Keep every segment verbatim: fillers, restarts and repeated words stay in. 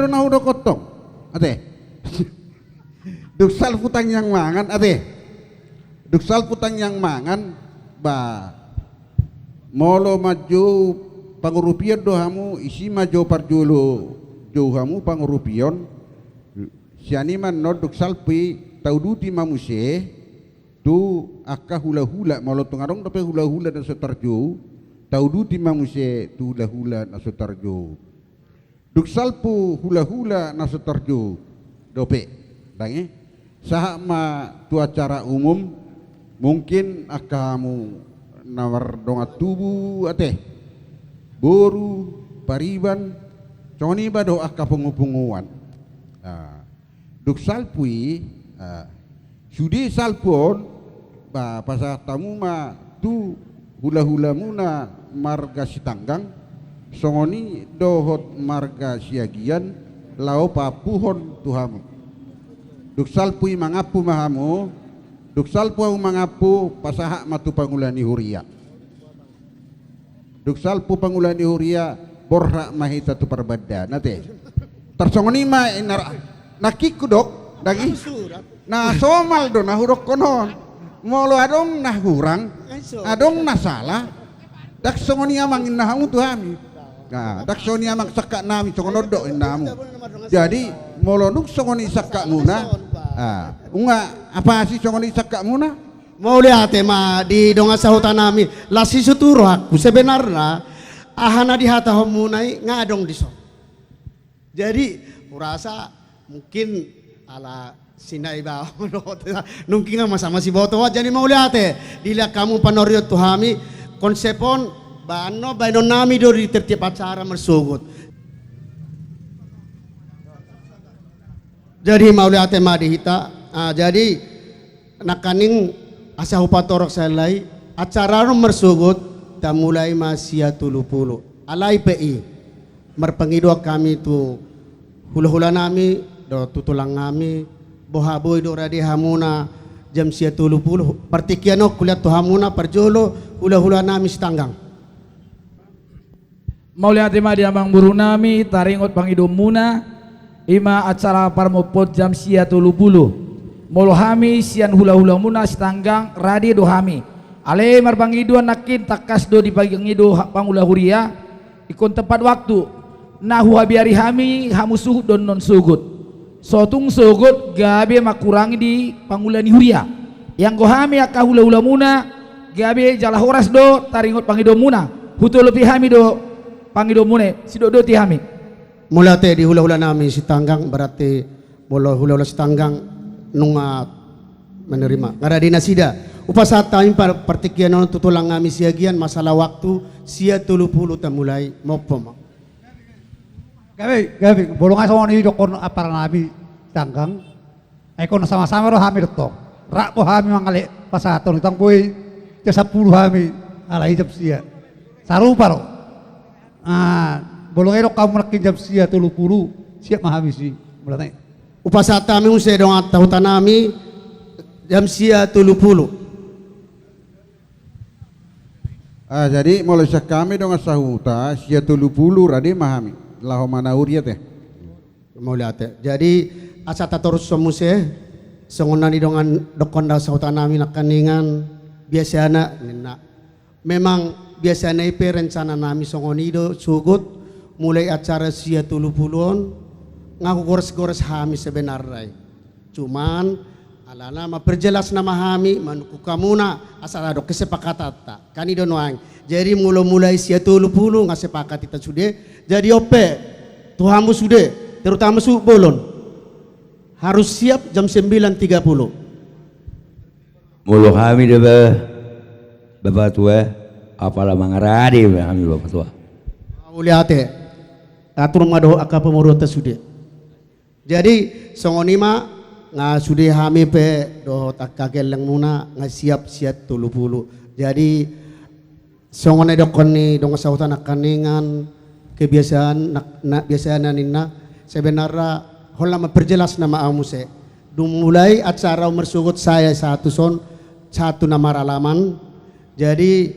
do na hudok tong. Ate. Dung salpu tangiang mangan, ate. Dung salpu tangiang mangan, ba, molo manjou pangurupion do hamu, isi ma jou parjolo, jou hamu pangurupion. Sian i ma annon dung salpu i tauduti ma muse tu angka hulahula, molo tung adong dope hulahula na so tarjou, tauduti ma muse tu hulahula na so tarjou. Dung salpu hulahula na so tarjou dope, dang i, sahat ma tu acara umum. Mungkin angka hamu na mardongan tubu, ate, boru, pariban, songon i ma dohot angka pungupunguan. Dung salpu i, sude salpu on, ba, pasahat hamu ma tu hulahulamuna marga Sitanggang, songon i dohot marga Siagian, laho paampuhon tu hamu. Dung salpu i mangampu ma hamu. Dung salpu hamu mangampu, pasahat ma tu pangula ni huria. Dung salpu pangula ni huria, borhat ma hita tu parbandaan, ate. Tarsongon i ma inna ra-, nangkin hudok, dang i. Na somal do na hudokkon on. Molo adong na hurang, adong na sala, ndang songon i amang inna hamu tu hami. Ndang songon i amang sangkap nami, songon on do inna hamu. Jadi, molo nunga songon i sangkapmuna, nunga apasi songon i sangkapmuna? Mauliate ma di dongan sahuta nami, las i sutu rohangku sebenarna, aha na dihatahonmuna i nga adong dison. Jadi, hurasa mungkin ala sinai ba, nungkin nga masa masiboto, jadi mauliate, dilehon hamu panorion tu hami, konsep on, ba annon, baenon nami do di tiap-tiap acara marsogot. Jadi mauliate ma di hita. Ah, jadi nangkaning asa hupatorang sahali, acara on marsogot, tamulai ma sia tolu pulu. Alai pe i, marpangidoan hami tu hulahula nami, dohot tu tulang nami, boha boi do rade hamuna jam sia tolu pulu, partingkian on hulehon tu hamuna parjolo hulahula nami Sitanggang. Mauliate ma di amangboru nami, taringot pangidoanmuna, i ma acara parmophon jam sia tolu pulu. Molo hami sian hulahulamuna Sitanggang, rade do hami. Alai marpangidoan nangkin tangkas do dipangido ha-, pangula huria, ingkon tepat waktu. Na huhabiari hami, hamu suhut do annon sogot. So tung sogot gabe mangkurangi di pangula ni huria. Ianggo hami angka hulahulamuna, gabe jala horas do taringot pangidoanmuna. Hutolopi hami do pangidoanmuna i, sidok do di hami. Mauliate di hulahula nami Sitanggang, berarti molo hulahula Sitanggang nunga menerima. Nga rade nasida. Hupasahat hami par-, partingkian on tu tulang nami Siagian, masalah waktu, sia tolu pulu tamulai, mompo ma. Gabe, gabe, molo nga songon i didokkon ampara nami Sitanggang. Ai ingkon sama-sama do hami do tong. Rap do hami mangalehon pasahaton, ndang boi jam sampulu hami, alai jam sia. Sarupa do. Ah, molo nga didok hamu nangkin jam sia tolu pulu, siap ma hami disi. Molo nga i. Hupasahat hami muse dongan sahuta nami, jam sia tolu pulu. Ah, jadi molo sian hami dongan sahuta, sia tolu pulu rade ma hami. Laho manauri, ate. Mauliate. Jadi, asa tatorushon muse, songon na nidok dongan sahuta nami nangkaningan, biasana, ninna. Memang biasana i pe rencana nami songon i do, sogot, mulai acara sia tolu pulu on, nga hugores-gores hami sebenarna i. Cuman, alana mamperjelas nama hami, manungkun hamuna, asa adong kesepakatanta. Kan i do nuaeng. Jadi molo mulai sia tolu pulu, nga sepakat hita sude. Jadi on pe, tu hamu sude, terutama suhut bolon. Harus siap jam sembilan tiga puluh. Molo hami do ba, Bapatua, apala mangarade hami Bapatua. Mauliate. Atur ma dohot angka pamoruonta sude. Jadi, songon i ma, nga sude hami pe dohot angka gellengmuna, nga siap sia tolu pulu. Jadi, songon na nidokkon ni dongan sahuta nangkaningan, kebiasaan, na, na, biasana ninna, sebenarna, holan mamperjelas nama au muse. Dung mulai acara on marsogot sae sahat tu son, sahat tu na maralaman, Jadi,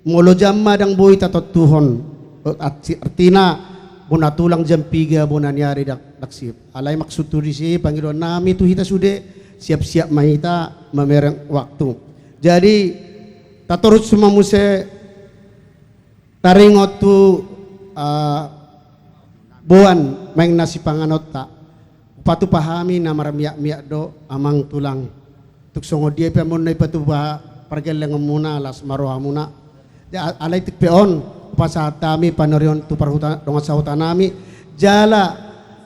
molo jam ma ndang boi tatontuhon, arti-, artina, Bona tulang jam piga bona ni ari dak, dak sip. Alai maksudhu disi pangidoannami tu hita sude, siap-siap ma hita mamereng waktu. Jadi, tatorus ma muse taringot tu, ah, boan maeng na sipanganonta. Hupatupa hami na marmiak-miak do amang tulang. Tung songon dia pe amang na ipatupa pargellengonmuna, las ma rohamuna. Alai tung pe on, hupasahat hami panarion tu parhuta, dongan sahutanami. Jala,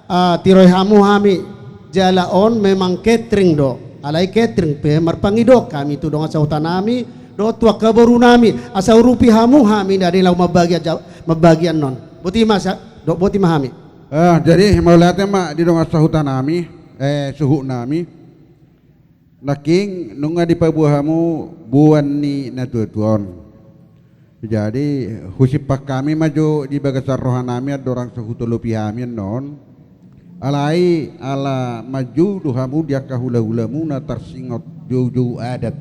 ah, tiroi hamu hami. Jala on memang catering do. Alai catering pe marpangido hami tu dongan sahutanami dohot tu angka borunami, asa urupi hamu hami na di laho mambagian, mambagian on. Boti ma sa, do, boti ma hami. Ah, jadi mauliate ma di dongan sahutanami, eh, suhutnami. Nangkin nunga dipaboa hamu boan ni natua-tua on. Jadi, husimpan hami ma jo di bagasan rohanami andorang so hutolopi hami annon. Alai ala manjou do hamu di angka hula-hulamuna tarsingot jou-jou adat.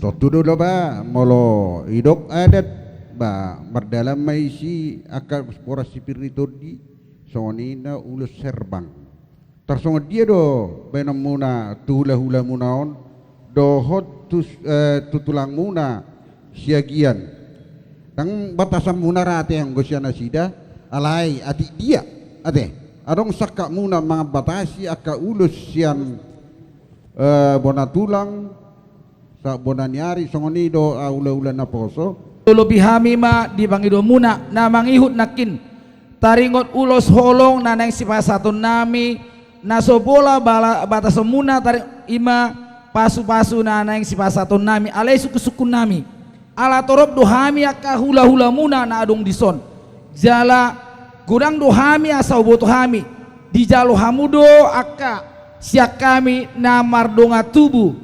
Tontu do ba molo didok adat, ba mardalan ma isi angka boras sipir ni tondi, songon i na ulos herbang. Tarsongon dia do baenonmuna tu hula-hulamuna on dohot tu, eh, tu tulangmuna Siagian? Ndang batasanmuna ra ate anggo sian nasida, alai atik dia ate adong sangkapmuna mangambatasi angka ulos sian, eh, bona tulang, sa bona ni ari, songon i do, ah, hula-hula naposo. Tolopi hami ma di pangidoanmuna na mangihut nangkin. Taringot ulos holong na naeng sipasahatonnami, na so pola bala-, batasonmuna taringot i ma pasu-pasu na naeng sipasahatonnami, alai sungkun-sungkunnami. Ala torop do hami angka hula-hulamuna na adong dison. Jala godang do hami asa huboto hami. Dijalo hamu do angka sian hami na mardongan tubu,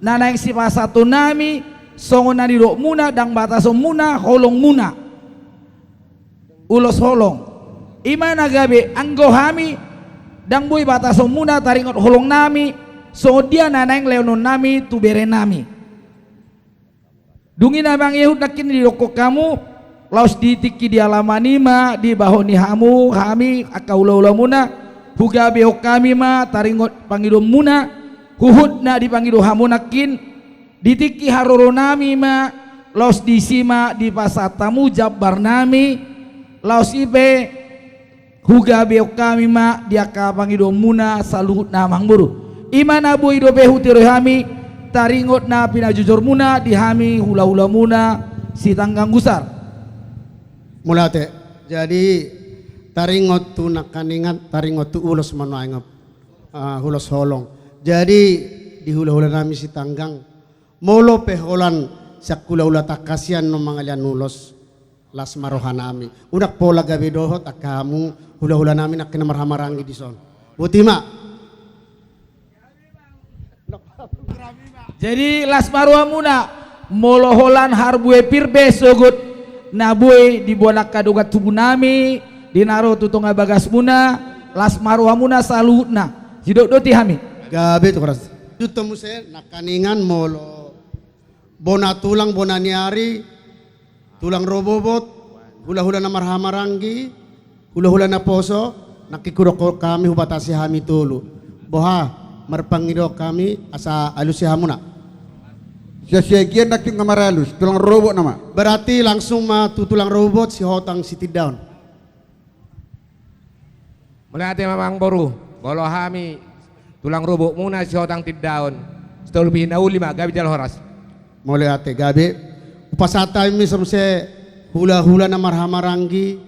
na naeng sipasahatonnami, songon na nidokmuna, ndang batasonmuna holongmuna. Ulos holong. I ma na gabe, anggo hami ndang boi batasonmuna taringot holongnami, songon dia na naeng lehononnami tu berenami. Dung i na mangihut nangkin didokkon hamu, laos di tingki di alaman i ma dibahoni hamu hami angka hula-hulamuna, hugabehon hami ma taringot pangidoanmuna, huhut na dipangido hamu nangkin, di tingki haroronami ma, laos disi ma dipasahat hamu jambarnami, laos i pe hugabehon hami ma di angka pangidoanmuna saluhutna amangboru. I ma na boi dope hutiroi hami taringot na pinajojormuna di hami hula-hulamuna Sitanggang Gusar. Mauliate. Jadi taringot tu nangkaningan, taringot tu ulos ma nuaeng, ah, ulos holong. Jadi di hula-hulanami Sitanggang, molo pe holan sian hula-hula Tangkasian na mangalean ulos, las ma rohanami. Unang pola gabe dohot angka hamu hula-hulanami nangkin na marhahamaranggi dison. Boti ma. Jadi las ma rohamuna, molo holan harbue pir pe sogot na boi diboan angka dongan tubunami di na ro tu tonga bagasmuna, las ma rohamuna saluhutna. Sidok do di hami. Gabe tu keras. Juto muse nangkaningan molo bona tulang, bona ni ari, tulang rorobot, hula-hula na marhahamaranggi, hula-hula naposo, nangkin hudokkon hami, hubatasi hami tolu. Boha, marpangido hami asa alusi hamuna. Sian Siagian nangkin nunga maralus, tulang rorobot nama. Berarti langsung ma tu tulang rorobot Sihotang Sitindaon. Mauliate ma amangboru, molo hami tulang rorobotmuna Sihotang Tindaon, Sitolopi na Uli ma, gabe jala horas. Mauliate, gabe. Hupasahat hami muse hula-hula na marhahamaranggi,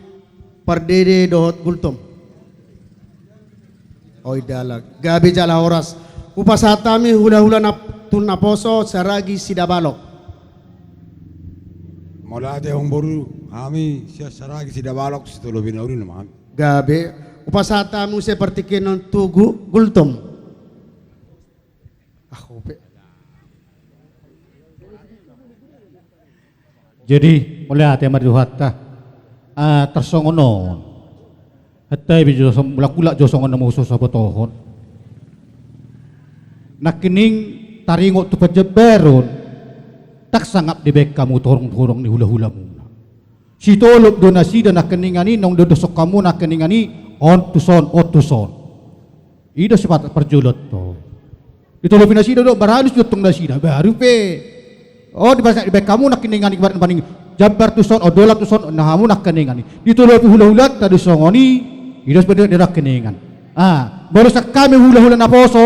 Pardede dohot Gultom. Oi dalan, gabe jala horas. Hupasahat hami hula-hula na, tu naposo Saragi Sidabalok. Mauliate amangboru, hami sian Saragi Sidabalok, Sitolopi na Uli nama hami. Gabe. Hupasahat hami muse partingkian on tu Gu-, Gultom. Ah, ope. Jadi mauliate ma di Tuhanta. Ah, tarsongon on. Hata ibi jo som-, mulak-mulak jo songon na molo so sabotohon. Nangkining taringot tu panjambaron, ndang sangap dibaen hamu torong-torong ni hula-hulamuna. Sitolop do nasida nangkiningan i, nunga didoshon hamu nangkiningan i, on tuson, on tuson. I do sifat parjolo on. Ditolopi nasida do, marhalus do tong nasida, baru pe. O, dibaen hamu nangkiningan i, ibarat paning jambar tuson, o, dolan tuson, na hamu nangkiningan i. Ditolopi hulahulanta do songon i, i do sebenarna nangkiningan. Ah, molo sian hami hulahula naposo,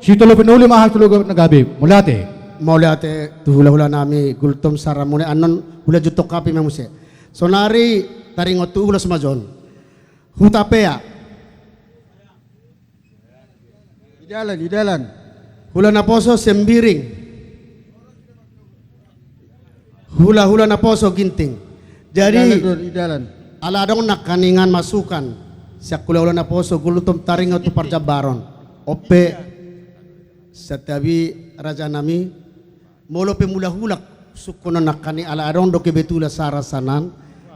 sitolopi na uli ma hami tu na gabe. Mauliate. Mauliate tu hulahula nami Gultom, saranmuna annon hula juntong hape ma muse. Sonari taringot tu ulos ma jo on. Hutapea. Di dalan, di dalan. Hula naposo Sembiring. Hulahula naposo Ginting. Jadi, di dalan, di dalan. Ala adong nangkiningan masukan sian hulahula naposo Gultom taringot tu parjambaron. On pe, santabi raja nami, molo pe mulak-ulak sungkun on nangkiningan, ala adong do kebetulan saran sian an.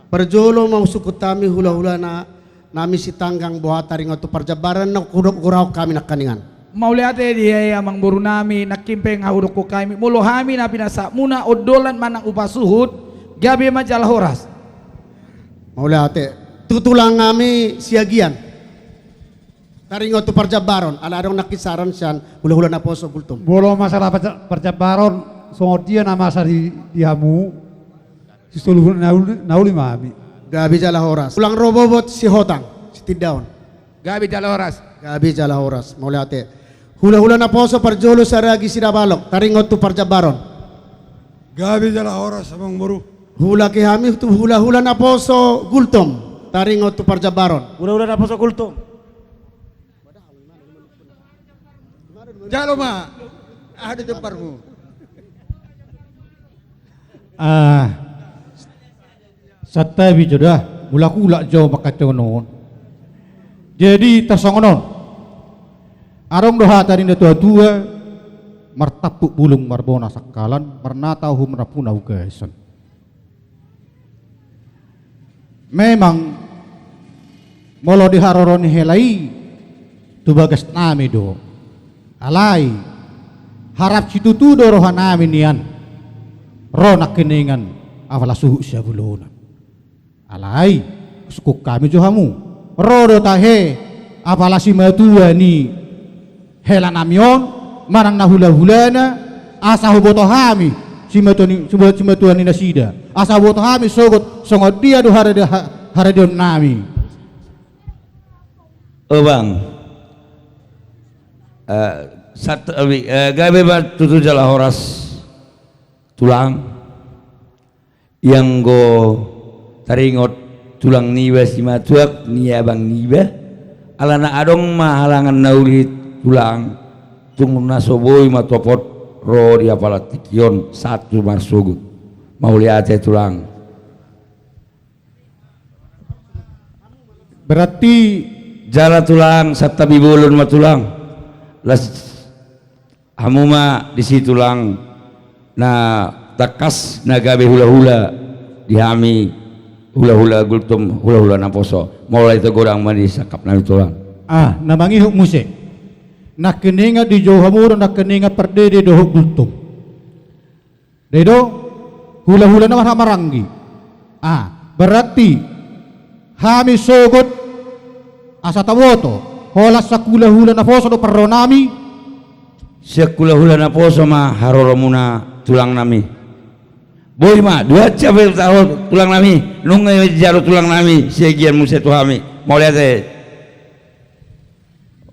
Parjolo ma sungkun hami hulahula na nami Sitanggang, boha taringot tu parjambaron na hudok goraon hami nangkiningan. Mauliate di hamu amangboru nami, nangkin pe nga hudokkon hami, molo hami na pinasahatmuna on dolan manang upa suhut, gabe ma jala horas. Mauliate. Tu tulang nami Siagian. Taringot tu parjambaron, ala adong nangkin saran sian hulahula naposo Gultom. Molo masalah parja-, parjambaron, songon dia na masa di, di hamu, sitolu na uli, na uli ma hami. Gabe jala horas. Tulang Rorobot Sihotang, Sitindaon. Gabe jala horas. Gabe jala horas, mauliate. Hulahula naposo parjolo Saragi Sidabalok, taringot tu parjambaron. Gabe jala horas, amangboru. Huulaki hami tu hulahula naposo Gultom, taringot tu parjambaron. Hulahula naposo Gultom. Jalo ma. Aha do jambarmu? Ah, santabi jo da, mulak-ulak jo mangkatahon on. Jadi, tarsongon on. Adong do hata ni na tua-tua, martampuk bulung marbona sangkalan, marnata uhum na puna ugasan. Memang, molo di haroro ni hela i, tu bagas nami do. Alai, harap situtu do roha nami nian. Ro nangkiningan, apala suhut siabulonan. Alai, sungkun hami jo hamu. Ro do tahe, apala simatua ni hela nami on, manang na hula-hulana, asa huboto hami, simatua ni, simatua ni nasida. Asa huboto hami sogot, songon dia do harade-, ha-, haradeon nami. O bang. Eh, sat-, abi, eh, gabe ma tutu jala horas, tulang. Ianggo taringot tulang niba simatua ni abang niba, alana adong ma halangan na uli tulang, tung na so boi ma topot ro di apala tingki on sahat tu marsogot. Mauliate tulang. Berarti jala tulang, santabi bolon ma tulang. Las Hamu ma disi tulang na tangkas na gabe hula-hula di hami, hula-hula Gultom, hula-hula naposo. Molo i, godang ma di sangkap nami tulang. Ah, na mangihut muse. Nangkiningan dijou hamu do nangkiningan pardede dohot Gultom. Dai do, hula-hula na marhaha maranggi. Ah, berarti hami sogot asa taboto, holan sian hula-hula naposo do parro nami. Sian hula-hula naposo ma haroromuna tulang nami. Boi ma, dua cap taho tulang nami, nunga i jalo tulang nami, siagian muse tu hami. Mauliate.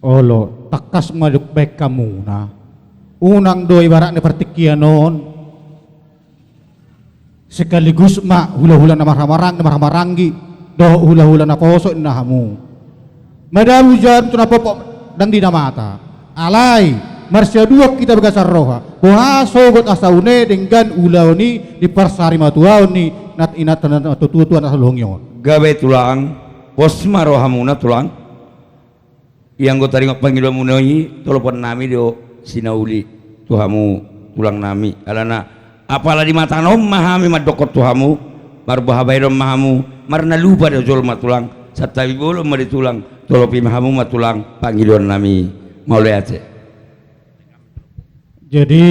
Olo, tangkas ma didok baen hamuna. Unang do ibaratna partingkian on. Sekaligus ma hula-hula na marhaha marang-, na marhaha maranggi dohot hula-hula naposo inna hamu. Madabu jarum tu na pompok dang di na mata. Alai, marsiaduan hita bagasan roha. Boha sogot asa une denggan ulaon i di parsarimatuaon ni nat-, inanta na tuatua na salongi on. Gabe tulang, pos ma rohamuna tulang. Ianggo taringot pangidoanmuna i, tolopon nami do sinauli tu hamu tulang nami. Alana apala di mata on ma hami mandokkon tu hamu, marboha bahenon ma hamu, marnalupa do jolma tulang, santabi bolon ma di tulang, tolopi ma hamu ma tulang pangidoan nami. Mauliate. Jadi,